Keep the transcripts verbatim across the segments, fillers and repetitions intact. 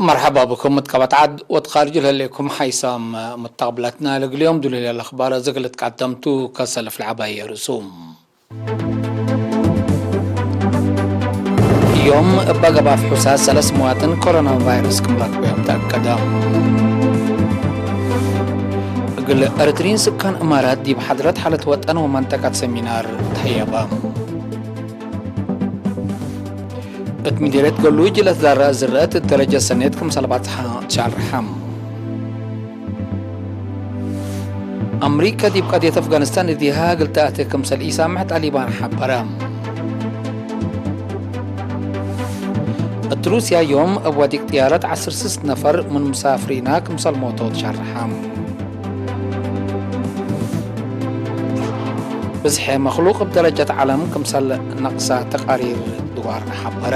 መርሐባ ብኩም። እት ቀበት ዐድ ወእት ካርጅ ለህሌኩም ሓይሳም። መተቅብለትና ለእግል ዮም ዱሉል ለአኽባር እግል ልትቀደምቱ ከሰልፍ ለዐባየ ርእሱ። ዮም እበ ገብአ ፍሑሳት ሰለስ መዋጥን ኮሮና ቫይረስ ክም ረክበዮም ተአከደ። እግል ኤረትርዪን ስካን እማራት ዲብ ሓድረት ሓለት ወጠን ወመንጠቀት ሰሚናር ተሀየበ። እት ምዴርየት ገሉጅ ለትዳረአ ዝርአት እት ደረጀት ሰኔት ክምሰል ባጽሓ ትሻርሐ። አምሪከ ዲብ ቀድየት አፍጋኒስታን እዲሃ እግል ተአቴ ክምሰል ኢሳምሕ ጣሊባን ሐበረ። እት ሩስያ ዮም እብ ወዲቅ ጥያረት ዐስር ስስ ነፈር ምን ሙሳፍሪና ክምሰል ሞተው ትሻርሐ። ብዝሐ መክሉቅ እብ ደረጀት ዐለም ክምሰል ነቅሰ ተቃሪር ድዋር ሐበረ።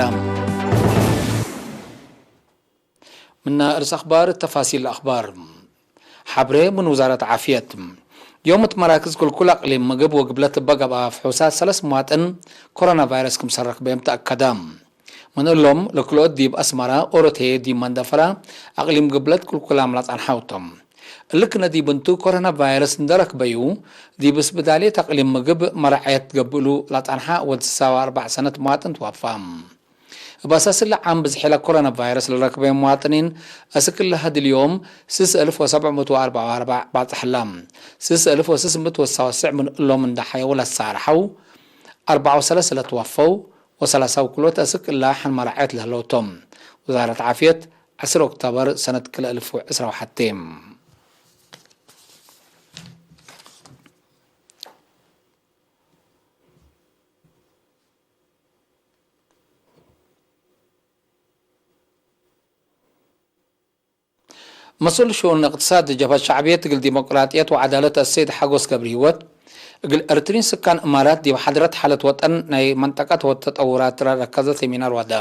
ምነ ርእስ አኽባር ተፋሲል አኽባር። ሐብሬ ምን ውዛረት ዓፍየት። ዮም እት መራክዝ ክልኩል አቅሊም ምግብ ወግብለት እበ ገብአ ፍሑሳት ሰለስ መዋጥን ኮሮና ቫይረስ ክምሰል ረክበዮም ተአከደ። ምን እሎም ለክልኦት ዲብ አስመረ፣ ኦሮቴ ዲብ መንደፈራ አቅሊም ግብለት ክልኩላም ለጸንሐው ቶም። እሊ ክነ ዲብ እንቱ ኮሮና ቫይረስ እንደ ረክበዩ፣ ዲብ እስብዳልየት አቅሊም ምግብ መረዐየት ገብእሉ ለጸንሐ ወድ ስሳ ወአርበዕ ሰነት መዋጥን ትወፋ። እብ አሳስ እሊ ዓም ብዝሕ ለኮሮና ቫይረስ ለረክበዩ መዋጥኒን፣ አስክ እሊ ሀድል ዮም ስስ እልፍ ወሰብዕ ምእት ወአርበዕ ወአርበዕ ባጽሐ ዐለ። ስስ እልፍ ወስስ ምእት ወሰሳ ወስዕ ምን እሎም እንደ ሐየው ለሳርሐው፣ አርበዕ ወሰለስ ለትወፈው፣ ወሰላሳ ውክሎት አስክ እላ ሐን መራዐየት ለህለው ቶም። ውዛረት ዓፍየት፣ ዐስር ኦክቶበር ሰነት ክልኤ እልፍ ወዕስራ ወሐቴ። መስኡል ሽኡን እቅትሳድ ጀብሀት ሸዕብየት እግል ዲሞቅራጥየት ወዐዳለት አሰይድ ሐጎስ ገብረሂወት፣ እግል ኤረትርዪን ስካን እማራት ዲብ ሓድረት ሓለት ወጠን ናይ መንጠቀት ወተጠውራት ረከዘ ሴሚናር ወደ።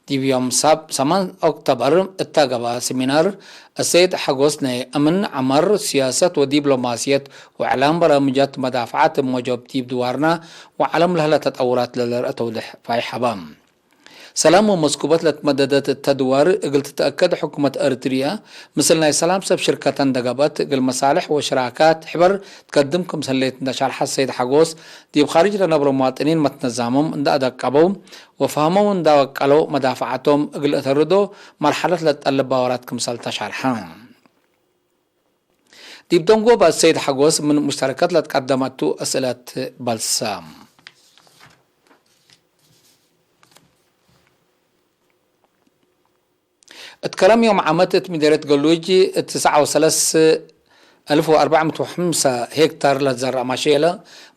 ዲብ ዮም ሳብ ሰማን ኦክቶበር እተ ገብአ ሴሚናር፣ አሰይድ ሐጎስ ናይ አምን፣ ዐመር፣ ሲያሰት ወዲብሎማስየት ወእዕላም በራምጃት መዳፍዓት እብ መጆብ ዲብ ድዋርና ወዐለም ለህለ ተጠውራት ለልርአ ተውድሕ ፋይሕ ሀበ። ሰላም ወመስኩበት ለትመደደት እተ ድዋር እግል ትትአከድ ሕኩመት ኤረትርየ፣ ምስል ናይ ሰላም ሰብ ሽርከተ እንደ ገብአት፣ እግል መሳልሕ ወሽራካት ሕበር ትከድም ክምሰል ህሌት እንደ ሸርሐ ሰይድ ሐጎስ፣ ዲብ ካርጅ ለነብሮ መዋጥኒን መትነዛሞም እንደ አደቀበው ወፈሀመው እንደ አወቀለው፣ መዳፈዓቶም እግል እተርዶ መርሐለት ለትጠልብ ባወራት ክምሰል ተሻርሐ። ዲብ ደንጎበ ሰይድ ሐጎስ ምን ሙሽተረከት ለትቀደመቱ አስእለት በልሰ። እት ከረም ዮም ዓመት እት ምዴርየት ገሉጅ እት ትስዓ ወሰለስ እልፍ ወአርበዕ ምእት ወሐምሳ ሄክታር ለትዘረአ ማሼለ፣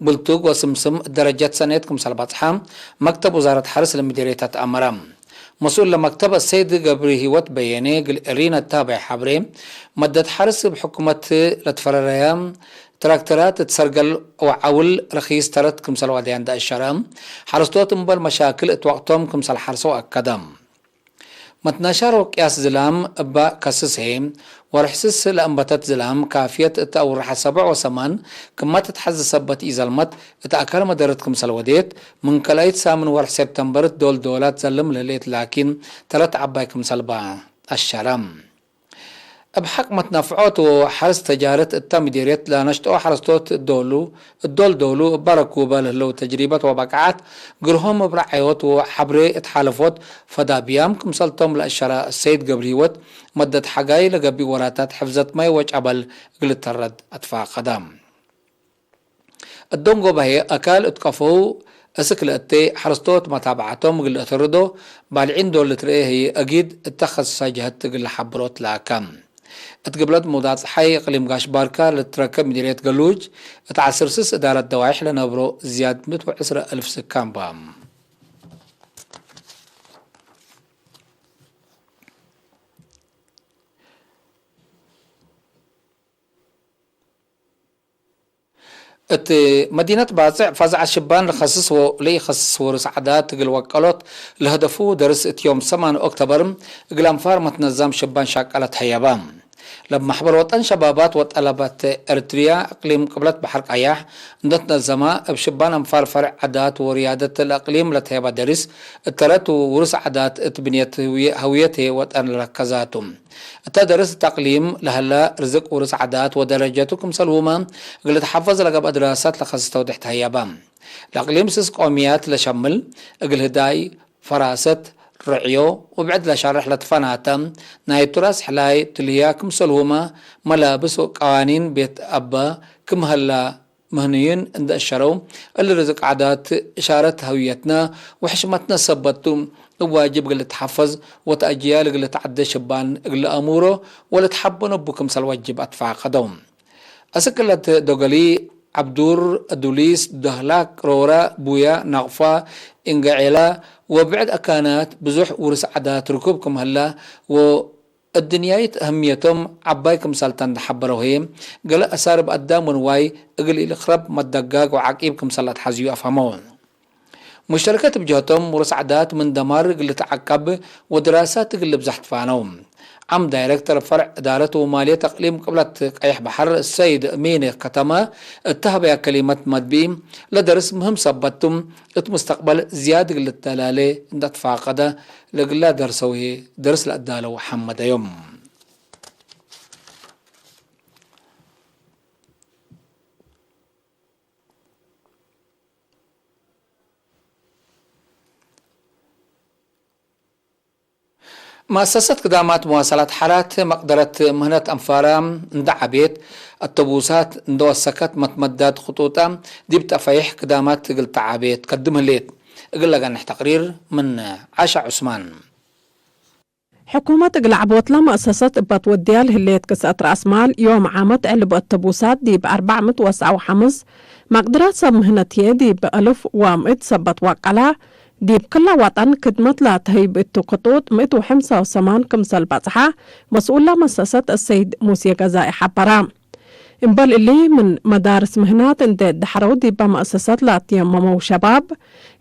ብልቱግ ወስምስም እት ደረጀት ሰኔት ክምሰል በጽሐ መክተብ ውዛረት ሐርስ ለምዴርየት አትአመረ። መስኡል ለመክተብ አሰይድ ገብረሂወት በየኔ እግል ኤሪና እታበዕ ሐብሬ፣ መደት ሐርስ እብ ሕኩመት ለትፈረረየ ትራክተራት እት ሰርገል ወዐውል ረኪስ ተረት ክምሰል ወደየ እንደ አሸረ፣ ሐረስቶት እምበል መሻክል እት ወቅቶም ክምሰል ሐርሰው አከደ። መትናሻር ወቅያስ ዝላም እበ ከስስ ህዬ፣ ወርሕስስ ለአንበተት ዝላም ካፍየት እተ አውርሐ ሰብዕ ወሰማን ክመ ትትሐዜ ሰበት ኢዘልመት እት አካል መደረት ክምሰል ወዴት፣ ምን ከላይት ሳምን ወርሕ ሴፕተምበር እት ዶል ዶላት ዘልም ለህሌት ላኪን፣ ተረት ዐባይ ክምሰል በ አሸረ። እብ ሐቅ መትነፍዖት ወሐርስ ተጃረት እተ ምዴርየት ለነሽጠኦ ሐረስቶት እት ዶል ዶሉ እበ ረኩበ ለህለው ተጅሪበት ወበቃዐት፣ ግርሆም እብ ረዐዮት ወሐብሬ እት ሓለፎት ፈዳብያም ክምሰልቶም ለአሸረ ሰይድ ገብረሂወት፣ መደት ሐጋይ ለገብእ ወራታት ሕፍዘት ማይ ወጨበል እግል ልተረድ አትፋቀደ። እት ደንጎበ ህዬ አካል እት ቀፈው እስክ ለእቴ ሐረስቶት መታብዐቶም እግል ለአተርዶ ባልዒን ዶል ልትርኤ ህዬ አጊድ እተ ከሰሰ ጀህት እግል ለሐብሮት ለአከ። እት ግብለት መውዳቅ ጸሓይ እቅሊም ጋሽ ባርካ ለትትረከብ ምዲርየት ገሉጅ እት ዐስር ስስ እዳረት ደዋይሕ ለነብሮ ዝያድ ምእት ወዕስረ አልፍ ስካን በ። እት መዲነት ባጽዕ ፋዝዐት ሽባን ለከስስ ወለኢከስስ ወሩስ ዐዳት እግል ወቀሎት ለሀደፉ ደርስ እት ዮም ሰማን ኦክቶበር እግል አንፋር መትነዛም ሽባን ሻቀለት ሀየበ። ለብ መሕበር ወጠን ሸባባት ወጠለበት ኤረትርያ እቅሊም ቅብለት በሐር ቀያሕ እንደ ትነዘመ፣ እብ ሽባን አንፋር ፈርዕ ዓዳት ወርያደት ለእቅሊም ለትሄበ ደርስ፣ እት ተረት ውሩስ ዓዳት እት ብንየት ህውየ-፣ ህውየት ወጠን ለረከዛቱ። እተ ደርስ እት አቅሊም ለሀለ ርዝቅ ውሩስ ዓዳት ወደረጀቱ ክምሰልሁመ እግል ልትሐፈዝ ለገብአ ድራሳት ለከስስ ተውዴሕ ተህየበ። ለእቅሊም ስስ ቆምያት ለሸምል እግል ህዳይ፣ ፈራሰት፣ ርዕዮ ወብዕድ ለሸርሕ ለትፈናተ ናይ ቱራስ ሕላይ ትልህያ ክምሰልሁመ መላብስ ወቀዋኒን ቤት አበ ክም ሀላ ምህንዩን እንደ አሸረው፣ እሊ ርዝቅ ዓዳት እሻረት ሀውየትነ ወሕሽመትነ ሰበት ቱ። እብ ዋጅብ እግል ልትሐፈዝ ወተአጅያል እግል ልትዐደ ሽባን እግል ለአሙሮ ወልትሐበኖ እቡ ክምሰል ወጅብ አትፋቀደው። አስክ እለት ዶገሊ፣ ዐብዱር፣ አዱሊስ፣ ደህላክ፣ ሮረ፣ ቡያ፣ ናቅፋ፣ እንገዔላ ወብዕድ አካናት ብዙሕ ውርስ ዓዳት ርኩብ ክም ሀላ ወእድንያይት አህምየቶም ዐባይ ክምሰልተ እንደ ሐበረው ህዬ፣ ገሌ አሳርብ አዳም ወንዋይ እግል ኢልክረብ መደጋግ ወዐቂብ ክምሰል ለአትሐዝዩ አፍሀመው። ሙሽተረከት እብ ጀህቶም፣ ውርስ ዓዳት ምን ደማር እግል ልትዐቀብ ወድራሳት እግል ልብዛሕ ትፋነው። ዓም ዳይረክተር ፈርዕ እዳረት ወማልየት አቅሊም ቅብለት ቀየሕ በሐር ሰይድ እሚን ከተመ እተ ሀበያ ከሊመት መድብኢ፣ ለደርስ ምህም ሰበት ቱ፣ እት ሙስተቅበል ዝያድ እግል ልተላሌ እንደ ትፋቀደ፣ ለእግላ ደርሰው ህዬ ደርስ ለአዳለው ሐመደዮም። መአሰሰት ክዳማት መዋሰላት ሐራት መቅደረት ምህነት አንፋራ እንደ ዐቤት፣ አተቡሳት እንደ ወሰከት፣ መትመዳት ክጡጣ ዲብ ጠፈይሕ ክዳማት እግል ተዓቤ ትከድም ህሌት። እግል ለገንሕ ተቅሪር ምን ዓሻ ዑስማን። ሕኩመት እግል ዐቦት ለመአሰሰት እበ ትወድያ ለህሌት ክስአት ረአስ ማል፣ ዮም ዓመት ዕልብ አተቡሳት ዲብ አርበዕ ምእት ወሰዓ ወሐምስ፣ መቅድረት ሰብ ምህነት ህዬ ዲብ አልፍ ወምእት ሰበት ወቀላ፣ ዲብ ክለ ወጠን ክድመት ለተህይብ እቱ ክጡጥ ምእት ወሐምሳ ወሰማን ክምሰል በጽሐ መስኡል ለመአሰሰት አሰይድ ሙሴ ገዛኢ ሐበረ። እምበል እሊ፣ ምን መዳርስ ምህናት እንዴ ደሐረው ዲበ መአሰሰት ለአትየመመው ሸባብ፣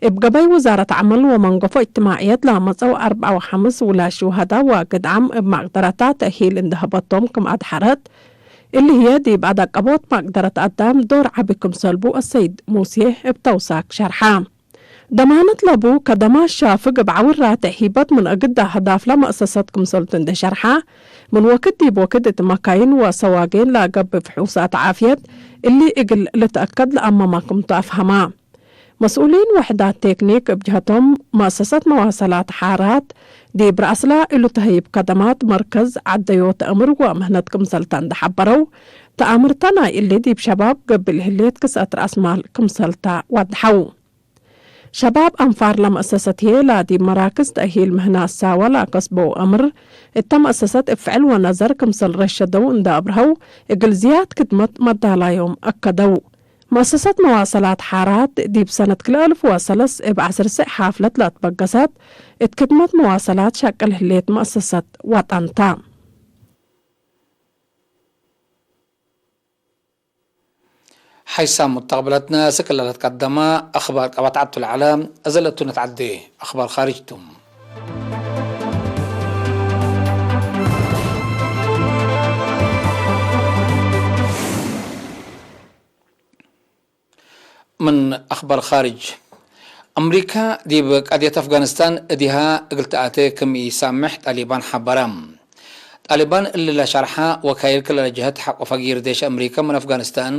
እብ ገበይ ውዛረት ዐመል ወመንገፎ እጅትማዕየት ለመጸው አርበዕ ወሐምስ ውላድ ሹሀዳ ወግድዓም እብ መቅደረታ ተእሂል እንዴ ሀበቶም ክም አድሐረት፣ እሊ ህዬ ዲብ አዳቀቦት መቅደረት አዳም ዶር ዐቢ ክምሰል ቡ አሰይድ ሙሴ እብ ተውሳክ ሸርሐ። ደማነት ለቡ ከደማት ሻፍግ እብ ዐውር ራቴዕ ሂበት ምን እግዳ አህዳፍ ለመአሰሰት ክምሰልቱ እንዴ ሸርሐ፣ ምን ወክድ ዲብ ወክድ እት መካይን ወሰዋጌን ለገብእ ፍሑሳት ዓፍየት እሊ እግል ልትአከድ ለአመማ ክምቱ አፍሀማ። መስኡሊን ወሕዳት ቴክኒክ እብ ጀሀቶም፣ መአሰሰት መዋሰላት ሓራት ዲብ ረአስላ እሉ ተህይብ ከደማት መርከዝ ዐደዮት አምር ወምህነት ክምሰልታ እንዴ ሐበረው፣ ተአምርተ ናይ እሊ ዲብ ሸባብ ገብእ ለህሌት ክስአት ረአስ ማል ክምሰልታ ወድሐው። ሸባብ አንፋር ለመአሰሰት ህዬ ለዲብ መራክዝ ተእሂል ምህናት ሳወ ለአከስበው አምር፣ እተ መአሰሰት እብ ፍዕል ወነዘር ክምሰል ረሸደው እንደ አብርሀው፣ እግል ዝያድ ክድመት መዳላዮም አከደው። መአሰሰት መዋሰላት ሓራት ዲብ ሰነት ክልኤ አልፍ ወሰለስ እብ ዐስር ሰዕ ሓፍለት ለአትበገሰት፣ እት ክድመት መዋሰላት ሸቅል ህሌት መአሰሰት ወጠን ተ። ሓይሳም ሙተቅብለትነ፣ አስክ ለልትቀደመ አኽባር ቀባትዐቱ ለዐለ፣ እዘ ለእቱ ነትዐዴ አኽባር ካርጅ ቱ። ምን አኽባር ካርጅ፣ አምሪከ ዲብ ቀድየት አፍጋኒስታን እዲሃ እግል ተአቴ ክም ኢሳምሕ ጣሊባን ሐበረ። ጣሊባን እሊ ለሸርሐ፣ ወካይል ክለ ለጀሀት ሐቆ ፈጊር ዴሽ አምሪከ ምን አፍጋኒስታን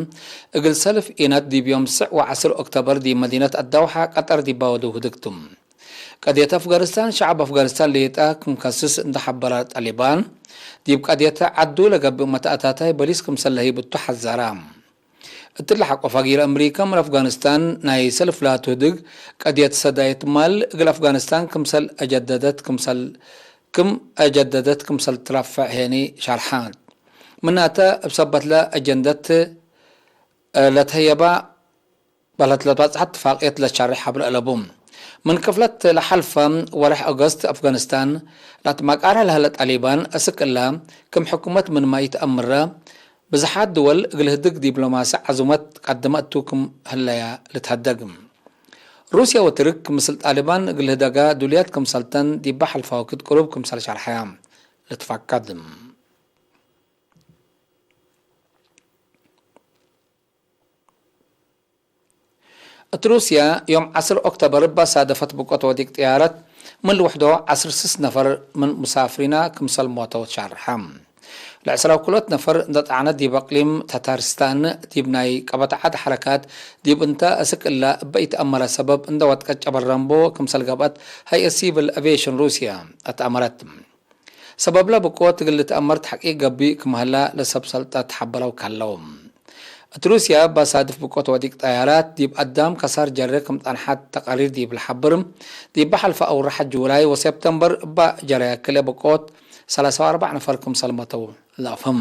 እግል ሰልፍ ኢነት ዲብ ዮም ትስዕ ወዐስር ኦክቶበር ዲብ መዲነት አዳውሐ ቀጠር ዲባ ወደው ህድግ ቱ። ቀድየት አፍጋኒስታን፣ ሸዐብ አፍጋኒስታን ሌጠ ክም ከስስ እንደ ሐበረ ጣሊባን፣ ዲብ ቀድየት ዐዱ ለገብእ መተአታታይ በሊስ ክምሰል ለህይብ እቱ ሐዘረ። እትለ ሐቆ ፈጊር አምሪከ ምን አፍጋኒስታን ናይ ሰልፍ ላቱ ህድግ ቀድየት ሰዳየት ማል እግል አፍጋኒስታን ክምሰል አጀደደት ክምሰል፣ ክም አጀደደት ክምሰል ትረፈዕ ሄኒ ሸርሐት። ምናተ እብ ሰበትለ አጀንደት ለትህየባ በህለት ለትበጽሐ እትፋቅየት ለትሸሬሕ ሀብለ እለቡ። ምን ክፍለት ለሐልፈ ወሬሕ ኦገስት አፍጋኒስታን ለአትመቃረ ለህለ ጣሊባን፣ አስክ እለ ክም ሕኩመት ምንመ ኢተአምረ፣ ብዝሓት ድወል እግል ህድግ ዲፕሎማሲ ዐዙመት ቀድመ እቱ ክም ህለያ ልትሀደግ። ሩስየ ወትርክ ምስል ጣሊባን እግል ህደጋ ዱልያት ክምሰልተን ዲበ ሐልፈ ወክድ ቅሩብ ክምሰል ሸርሐያ ልትፈቀድ። እት ሩስያ፣ ዮም ዐስር ኦክቶበር እባ ሳደፈት ብቆት ወዲቅ ጥያረት፣ ምን ልውሕዶ ዐስር ስስ ነፈር ምን ሙሳፍሪና ክምሰል ሞተው ሻርሐ። ለዕስራ ወክልኦት ነፈር እንደ ጠዓነ ዲብ አቅሊም ተታርስታን፣ ዲብ ናይ ቀበት ዐድ ሐረካት፣ ዲብ እንተ አስክ እላ እበ ኢተአመረ ሰበብ እንደ ወጥቀት ጨበል ረምቦ ክምሰል ገብአት ሀይአት ሲቪል አቪዬሽን ሩስያ አትአመረት። ሰበብለ ብቆት እግል ልትአመር ተሕቂቅ ገብእ ክም ሀላ ለሰብ ሰልጠት ሐበረው ከለው። እት ሩስያ ባሳድፍ ብቆት ወዲቅ ጠያራት ዲብ አዳም ከሳር ጀረ ክም ጸንሐት ተቃሪር ዲብ ለሐብር፣ ዲብ ሐልፈ አውርሐ ጁላይ ወሴፕተምበር እባ ጀረ ክልኤ ብቆት ሰላሳ ወአርበዕ ነፈር ክምሰል መተው ለአፍህም።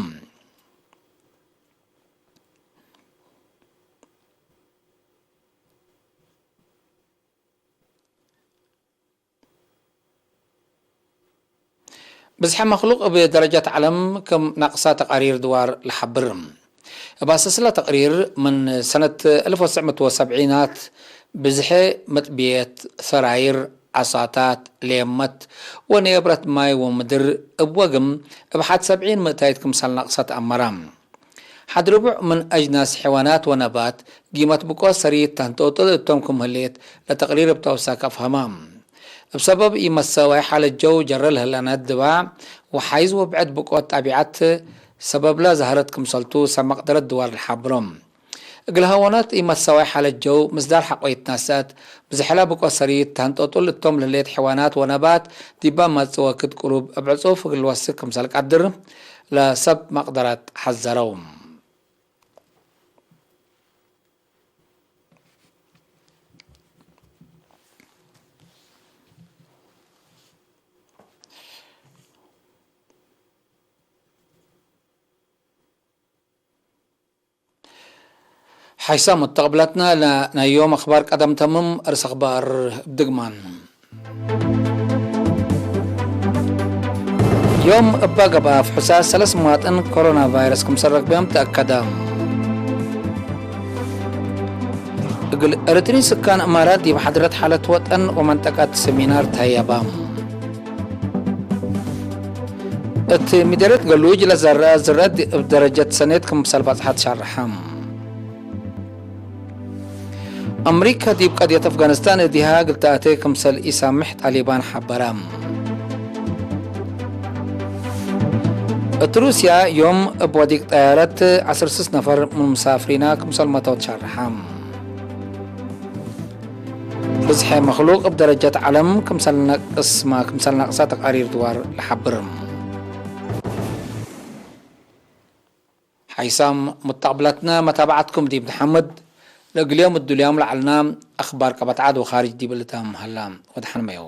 ብዝሐ መክሉቅ እብ ደረጀት ዐለም ክም ናቅሳ ተቃሪር ድዋር ለሐብር። እብ አሰስለ ተቅሪር፣ ምን ሰነት አልፍ ወትስዕ ምእት ወሰብዒናት ብዝሐ መጥብየት፣ ሰራይር፣ ዓሳታት፣ ሌመት ወኔብረት ማይ ወምድር እብ ወግም እብ ሐድ ሰብዒን ምእታይት ክምሰል ናቅሰት አመረ። ሐድ ርቡዕ ምን አጅናስ ሐይዋናት ወነባት ጊመት ብቆት ሰሪት ተንጦጥል እቶም ክም ህሌት ለተቅሪር እብ ተውሳክ አፍሀመ። እብ ሰበብ ኢመሰዋይ ሓለት ጀው ጀረ ለህለነት ድባዕ ወሓይዝ ወብዕድ ብቆት ጣቢዐት ሰበብለ ዛህረት ክምሰልቱ ሰብ መቅደረት ድዋር ለሓብሮ። እግል ሀወነት ኢመሰዋይ ሓለት ጀው ምስዳር ሐቆ ይትነሰአት፣ ብዝሕለ ብቆት ሰሪት ተንጦጥል እቶም ለህሌት ሐይዋናት ወነባት ዲባ መጽእ ወክድ ቅሩብ እብ ዕጹፍ እግል ልወስክ ክምሰል ቀድር ለሰብ መቅደረት ሐዘረው። ሓይሳም ሙተቅብላትና፣ ለናይ ዮም አኽባር ቀደም ተምም። አርስ አኽባር እብ ድግማን። ዮም እባ ገብአ ፍሑሳት ሰለስ መዋጥን ኮሮና ቫይረስ ክምሰል ረክበዮም ተአከደ። እግል ኤረትርዪን ስካን እማራት ዲብ ሐድረት ሓለት ወጠን ወመንጠቀት ሰሚናር ተሀየባ። እት ምዴርየት ገሉጅ ለዘርአ ዝርአት እብ ደረጀት ሰኔት ክምሰል በጽሐት ሻርሐ። አምሪከ ዲብ ቀድየት አፍጋኒስታን እዲሃ እግል ተአቴ ክምሰል ኢሳምሕ ጣሊባን ሐበረ። እት ሩስያ ዮም እብ ወዲቅ ጠያረት ዐስር ስስ ነፈር ምን ሙሳፍሪና ክምሰል መተው ተሻርሐ። ብዝሐ መክሉቅ እብ ደረጀት ዐለም ክምሰል ነቅስ ማ ክምሰል ነቅሰ ተቃሪር ድዋር ለሐብር። ሓይሳም ሙተቅብለትነ መታብዐትኩም ዲብ ነሐምድ። ለእግልዮም እዱልያም ለዐልና አኽባር ቀበት ዐድ ወኻርጅ ዲብ ልታም ሀላ። ወደሐንመዩ።